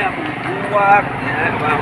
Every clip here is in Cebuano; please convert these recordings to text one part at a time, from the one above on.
Akong buwak. Yan, wow.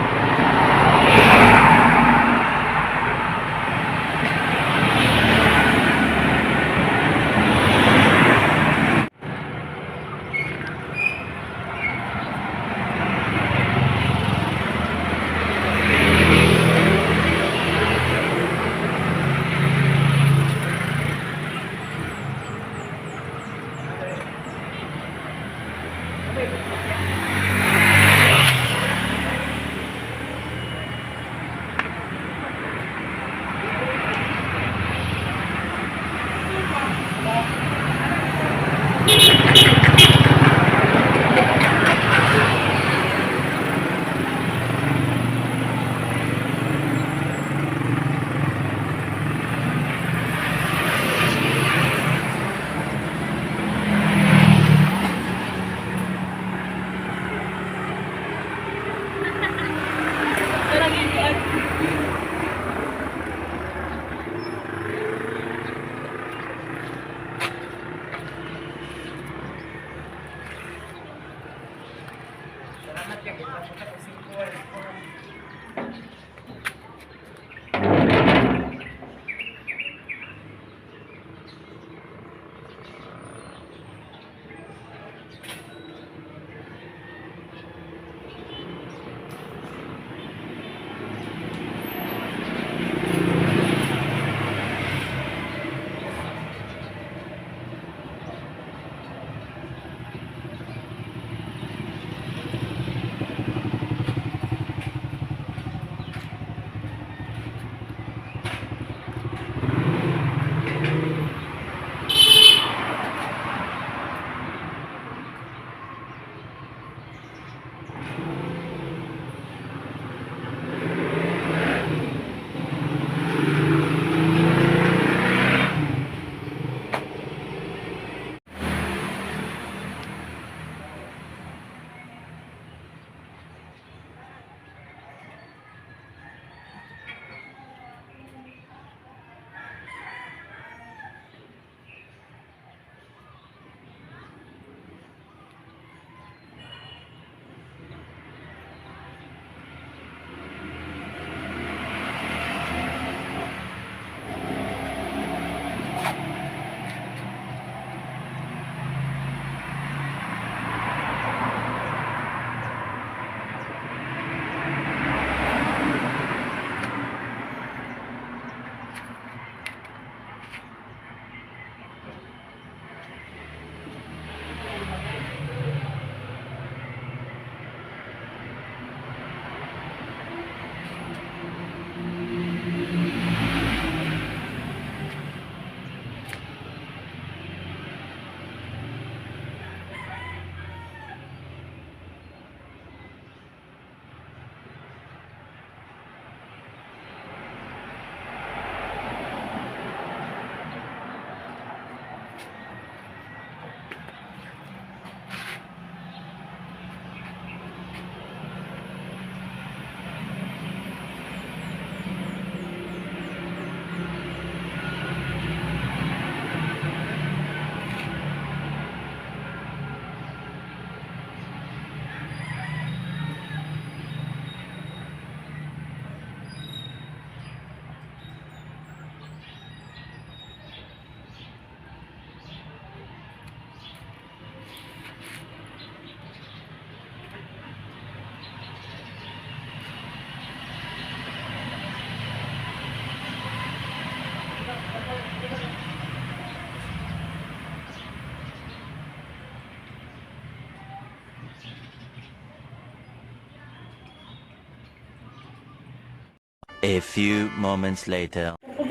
A few moments later. Oh,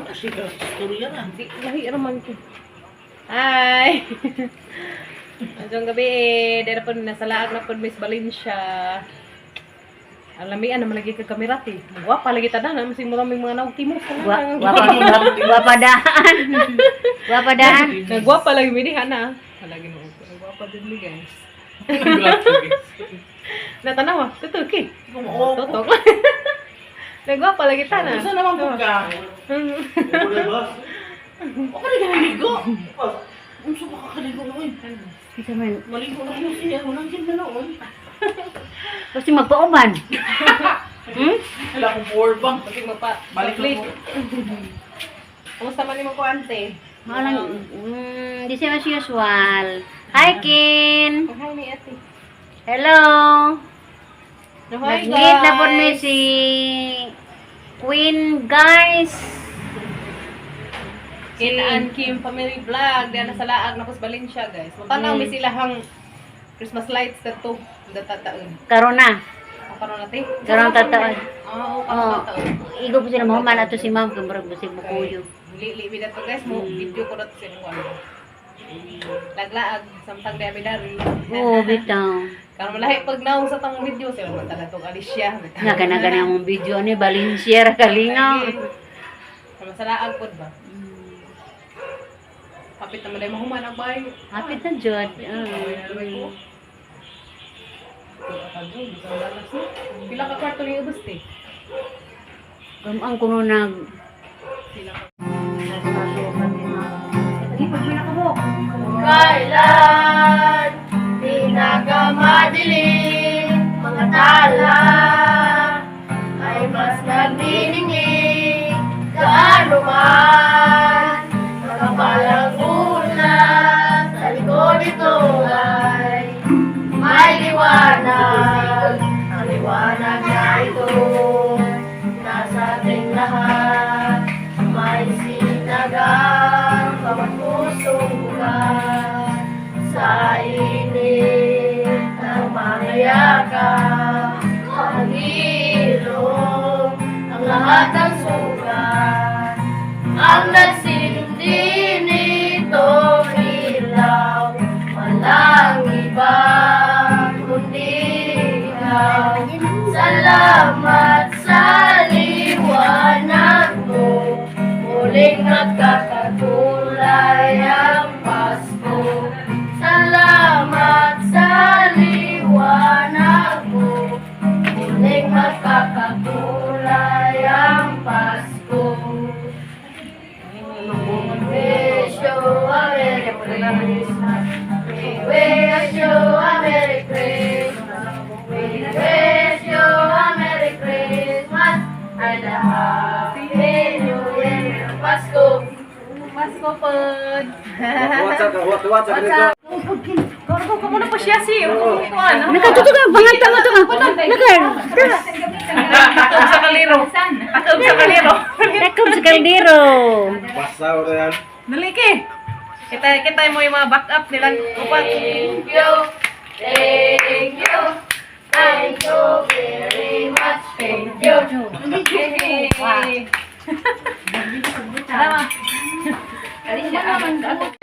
na siya istorya na. Di, lahi raman ko. Hi! Anjong gabi eh. Dera po nasa laag na po Miss Valencia. Ang lamian naman lagi ka kamera ti. Gwapa lagi tanan. Masing maraming mga naugtimo. Guwapa daan. Guwapa daan. Nagwapa lagi mi diha na. Palagi mo. Nagwapa din mi guys. Natanaw ah. Totoo ki. Totoo. Nagwapa lagi tanan. Unsa naman po ka? O ka na maligo. Unsa ba ka kaligo noon? Isa man. Maligo na ko siya. Walang gin na noon. Kasi magpauban. Wala akong power bank. Kasi magpa Balik click. ako. Kumusta man imong kuante? Walang, di siya as usual. Hi, Kin! Hi ni ate. Hello! Hi, Nag-meet na po mi guys. si Queen, guys. Kin and Kim Family Vlog. Diyan na sa laag na Valencia, guys. Matanaw mi sila hang Christmas lights dato datataon. Karon na. Ang karon natin. Karon tataon. Oo, karon Oh, tataon. igo po sila mahuman ato si ma'am kung murag busig mo kuyo. Lili mi dato guys, mo video ko dato sa inyo ano. Laglaag samtang di dari. Oo, bitaw. Karon malahi pag naong sa tang video sila man talaga tong Alicia. Nga kana kana mong video ani Valencia ra kalingaw. Sama sa laag pod ba? Kapit naman ay mahuman ang bayo. Hapit na jud. Pila ka kwarto ni ubos te? Gamang kuno nag Kailan pinakamadilim mga tala ay mas nagniningning gaano man makapalang ulan sa likod nito ay may liwanag, ang liwanag na ito nasa ating lahat, may sinagang bawat pusong bukas sa init ng mga yakap, ang ilog, ang lahat ng sugat, ang nagsindi nitong ilaw, walang iba kundi ikaw. Salamat sa liwanag mo, muling nagkakakulay ang Pasko. Salamat sa liwanag mo, muling magkakakulay ang Pasko. Wish you a Merry Christmas. We wish you a Merry Christmas. We wish you a Merry Christmas and a Happy New Year. Pasko! Pasko pod. What's up? What's up? Dito. Kargo ka muna pa siya si. Ano? Nakatuto ka bangat tama to ka. Naka. Takob sa kaliro. Takob sa kaliro. Takob sa kaldero. Basaw na yan. Dali ke. Kita kita mo yung mga backup nilang upat. Thank you. Thank you. Thank you very much. Thank you. Hey. Tama. Alicia,